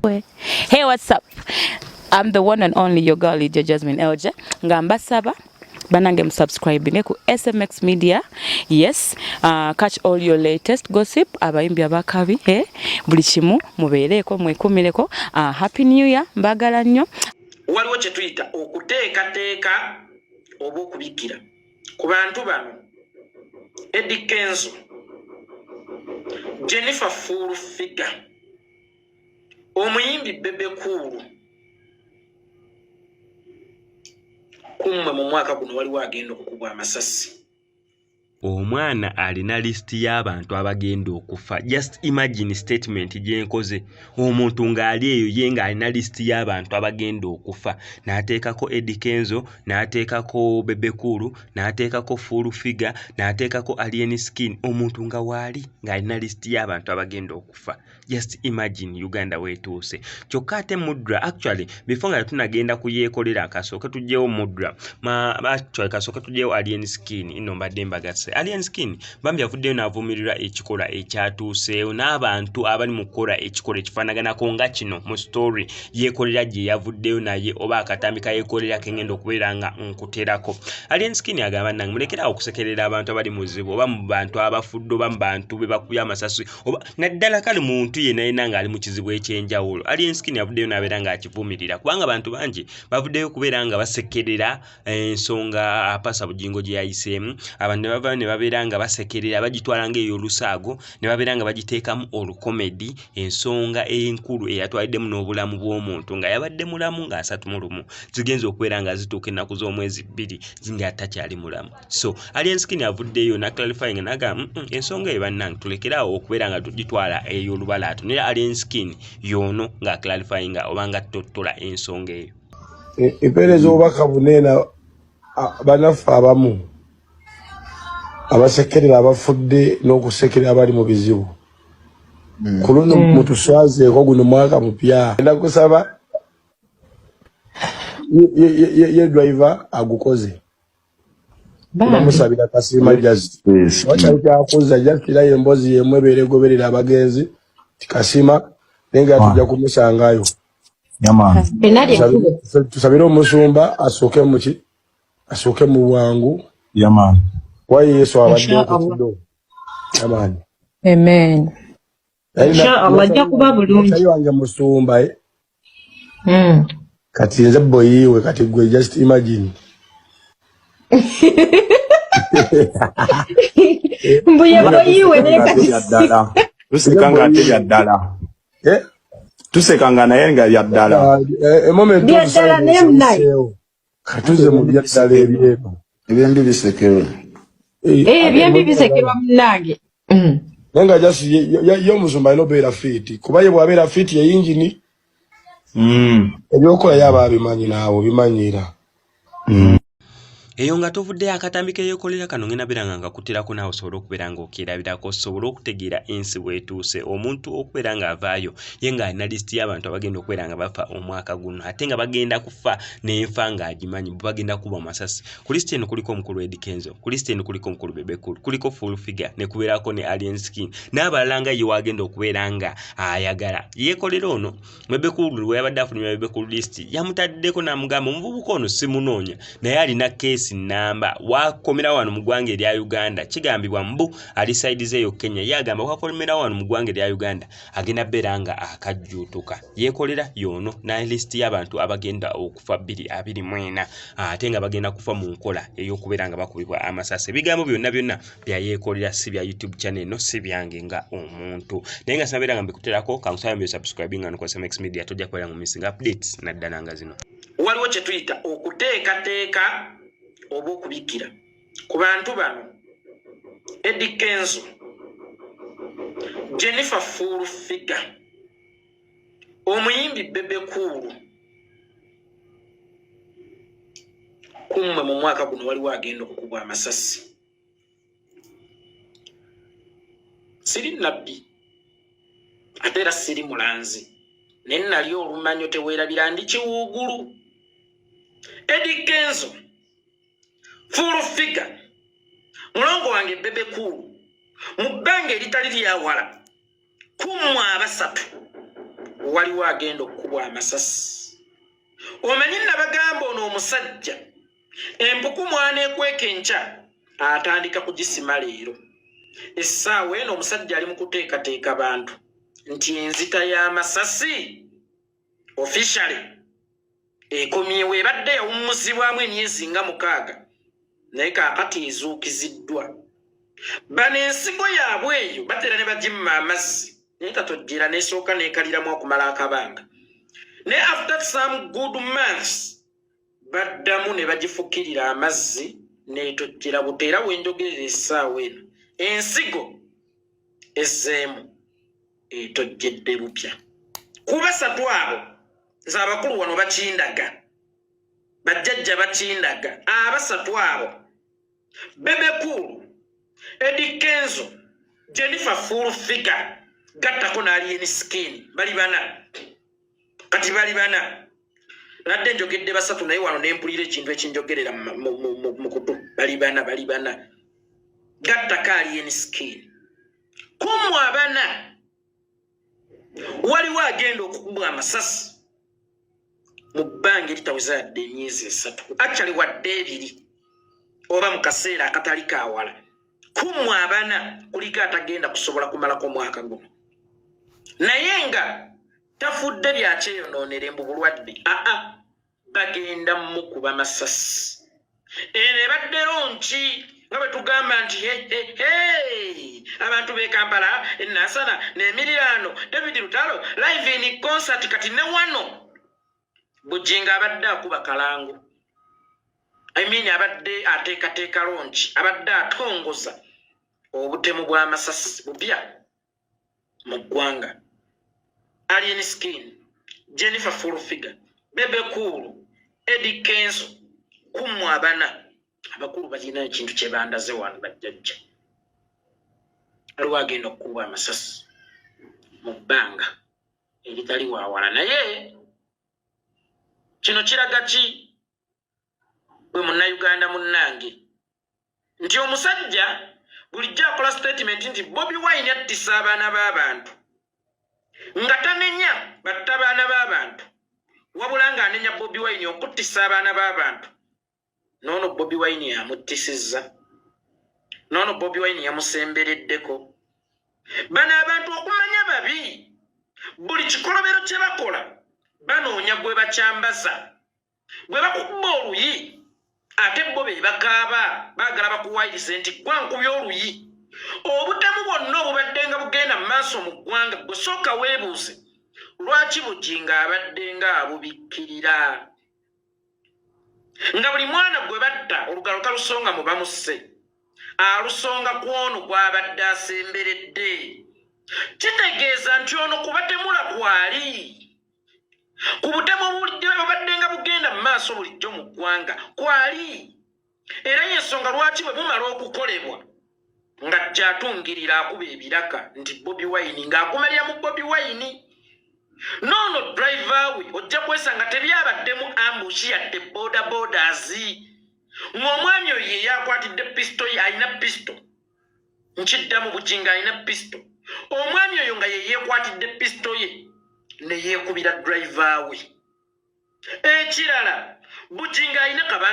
Hey, what's up? I'm the one and only your girl Lydia Jasmine LJ. Nga mbasaba banange musubscribe ku SMX Media. Yes, catch all your latest gossip, abayimbi abakabi, eh? Buli kimu mubeereko mwekumireko. Happy New Year, mbagala nnyo. Waliwo kye tuyita okuteekateeka oba okubikkira ku bantu bano: Eddy Kenzo, Jennifer Full Figure, omuyimbi Bebe Cool. Kummwe mu mwaka guno waliwo agenda okukubwa amasasi. Omwana alina lisiti y'abantu abagenda okufa. Just imagine statement gye nkoze, omuntu ng'ali eyo ye ng'alina lisiti y'abantu abagenda okufa, n'ateekako Eddy Kenzo, n'ateekako Bebe Cool, n'ateekako Full Figure, n'ateekako Alien Skin. Omuntu nga waali ng'alina lisiti y'abantu abagenda okufa. Just imagine Uganda weetuuse. Kyokka ate Mudra, actually before nga tetunnagenda kuyeekolera, kasooke tuggyewo Mudra, actually kasooke tuggyewo Alien Skin. Nno mbadde mbagasse. Alien Skin bambi avuddeyo n'avumirira ekikolwa ekyatuuseewo n'abantu abali mu kukola ekikolwa ekifaanaganako nga kino mu story yeekolera gye yavuddeyo naye oba akatambi ka yeekolera ke ngenda okubeera nga nkuterako. Alien Skin agamba, "Nange mulekere awo okusekerera abantu abali mu buzibu oba mu bantu abafudde oba mu bantu be bakubye amasasi oba naddala kale muntu yenna yenna ng'ali mu kizibu eky'enjawulo." Alien Skin avuddeyo n'abeera ng'akivumirira kubanga abantu bangi bavuddeyo okubeera nga basekerera ensonga Pastor Bugingo gye yayiseemu. Abantu ne bavaayo ne babeera nga basekerera, bagitwala ng'ey'olusaago ne babeera nga bagiteekamu olukomedi, ensonga enkulu eyatwaliddemu n'obulamu bw'omuntu nga yabadde mulamu nga 31 zigenza okubeera nga zituuka ennaku z'omwezi 2 nga takyali mulamu. So Alien Skin avuddeyo na clarifying n'agamba, ensonga eyo bannange tulekere awo okubeera nga tugitwala ey'olubalaatu." Naye Alien Skin y'ono nga clarifying oba nga ttottola ensonga eyo. Empeereza obubaka buneena bannaffe abamu abasekerera abafudde n'okusekerera abali mu bizibu. Ku luno mutuswazeeko, guno mwaka mupya, enda kusaba ye driver agukoze. Bambi. Bamusabira kasiima just wakyali kyakuza just era emboozi yemu ebeera egoberera abagenzi tikasima, naye nga tujja kumusangayo. Ffenna lyekkubo. Tusabire omusumba asooke muki, asooke mu bwangu. Yeah, man. Wayi Yesu abadde Inshallah. okukido amaani. Amen. Inshallah ajja kuba bulungi. Naye wange musumba, eh. Kati nze boyiwe, kati gwe just imagine. Mbuye boyiwe naye kati. Ddala. Tuseka nga ate bya ddala. Eh? Tuseka nga naye nga bya ddala. A moment Bya of ddala naye silence munaye. eyiseewo. Katuze mu bya ddala ebyebo. Ebyembi bisekerwa. Eh, ebyembi bisekerwa munnange. Naye nga just ye omusumba alina obeera fit, kuba ye bw'abeera fit ye yingini ebyokukola ye aba abimanyi, naawe obimanyiira. Eyo nga tovuddeyo, akatambi keyeekolera kano ngenda beera nga nkakuterako naawe osobole okubeera ng'okeerabirako, osobole okutegeera ensi bw'etuuse, omuntu okubeera ng'avaayo ye ng'alina lisiti y'abantu abagenda okubeera nga bafa omwaka guno, ate nga bagenda kufa n'enfa ng'agimanyi bwe bagenda kuba masasi. Ku lisiti eno kuliko omukulu Eddy Kenzo, ku lisiti eno kuliko omukulu Bebe Cool, kuliko Full Figure, ne kubeerako ne Alien Skin n'abalala nga ye wagenda okubeera nga ayagala. Yeekolera ono Bebe Cool lwe yabadde afulumya Bebe Cool list, yamutaddeko n'amugamba omuvubuka ono simunoonya, naye alina keesi nnamba wakomera wano mu ggwanga erya Uganda. Kigambibwa mbu ali side z'eyo Kenya, ye agamba wakomera wano mu ggwanga erya Uganda agenda beera nga akajjuutuka. Yeekolera y'ono na list y'abantu abagenda okufa 2024, ate nga bagenda kufa mu nkola ey'okubeera nga bakubibwa amasasi. Ebigambo byonna byonna bya yeekolera, si bya YouTube channel eno, si byange nga omuntu, naye nga sinabeera nga mbikuterako, kankusaba mbyo subscribing nga ku SMX Media, tojja kubeera nga missing updates naddala nga zino. Waliwo kye tuyita okuteekateeka oba okubikkira ku bantu bano: Eddy Kenzo, Jennifer Full Figure, omuyimbi Bebe Cool. Kummwe mu mwaka guno waliwo agenda okukubwa amasasi. Siri nabbi ate era siri mulanzi, naye nali olumanyo teweerabira ndi kiwuugulu. Eddy Kenzo, Full Figure, mulongo wange Bebe Cool, mu bbanga eritali lyawala kummwe abasatu Waliwo agenda okukubwa amasasi. Omanyi nabagamba ono omusajja empuku mwana ekweka enkya atandika kugisima leero. Essaawa eno omusajja ali mu kuteekateeka bantu nti enzita y'amasasi officially ekomyewo. Ebadde yawummuzibwamu emyezi nga 6, naye kaakati ezuukiziddwa. Bano ensigo yaabwe eyo batera ne bagimma amazzi, naye tatojjera nesooka nekaliramu okumala akabanga, naye after some good months baddamu ne bagifukirira amazzi netojjera buto. Era wenjogerera essaawa eno ensigo ezzeemu etojjedde bupya. Ku basatu abo, nze abakulu wano bakindaga, bajjajja bakindaga, abasatu abo, Bebe Cool, Eddy Kenzo, Jennifer Full Figure, gattako n'Alien Skin, bali bana. Kati bali bana, nadde njogedde basatu, naye wano nempulira ekintu ekinjogerera mu kutu. Bali bana, bali bana, gattako Alien Skin. Kummwe abana waliwo agenda okukubwa amasasi mu bbanga eritaweza yadde emyezi 3, actually wadde 2, oba mu kaseera akatali kawala. Kummwe abana kuliko atagenda kusobola kumalako mwaka guno, naye nga tafudde byakyeyonoonera mbu bulwadde. Aa, bagenda mukuba masasi. Eno ebadde launch, nga bwe tugamba nti he abantu b'e Kampala, eNansana n'emiriraano, David Lutalo live in concert. Kati ne wano Bujingo abadde akuba kalango, I mean abadde ateekateeka launch, abadde atongoza obutemu bw'amasasi bupya mu ggwanga. Alien Skin, Jennifer Full Figure, Bebe Cool, Eddy Kenzo, kummwe abana abakulu balina ekintu kye bandaze wano. Bajjajja, aliwo agenda okukuba amasasi mu bbanga eritali wawala. Naye kino kiraga ki, bwe Munnayuganda munnange, nti omusajja bulijjo akola statement nti Bobi Wine attisa abaana b'abantu, nga tanenya batta baana b'abantu, wabula ng'anenya Bobi Wine okuttisa abaana b'abantu. Noono Bobi Wine amuttisizza, noono Bobi Wine yamusembereddeko. Bano abantu okumanya babi, buli kikolobero kye bakola banoonya gwe bakyambaza. Bwe bakukuba oluyi, ate bo be bakaaba, baagala bakuwayirize nti gwa nkubya oluyi. Obutemu bwonna obubadde nga bugenda mu maaso mu ggwanga, gwe sooka weebuuze lwaki Bugingo abadde nga abubikkirira, nga buli mwana gwe batta olugalo talusonga mu bamusse, alusonga ku ono gw'abadde asemberedde. Kitegeeza nti ono kubatemula kwali ku butemu obubadde nga bugenda mu maaso bulijjo mu ggwanga kwali. Era yensonga lwaki bwe bumala okukolebwa nga gyatungirira akuba ebiraka nti Bobi Wine, ng'akumalira mu Bobi Wine noono driver we, ojja kwesanga tebyabaddemu ambush yadde boda bodas, ng'omwami oyo ye yakwatidde pisto ye. Alina pisto, nkiddamu, Bugingo alina pisto. Omwami oyo nga ye yeekwatidde pisto ye ne yeekubira driver we. Ekirala, Bugingo alina kabanga.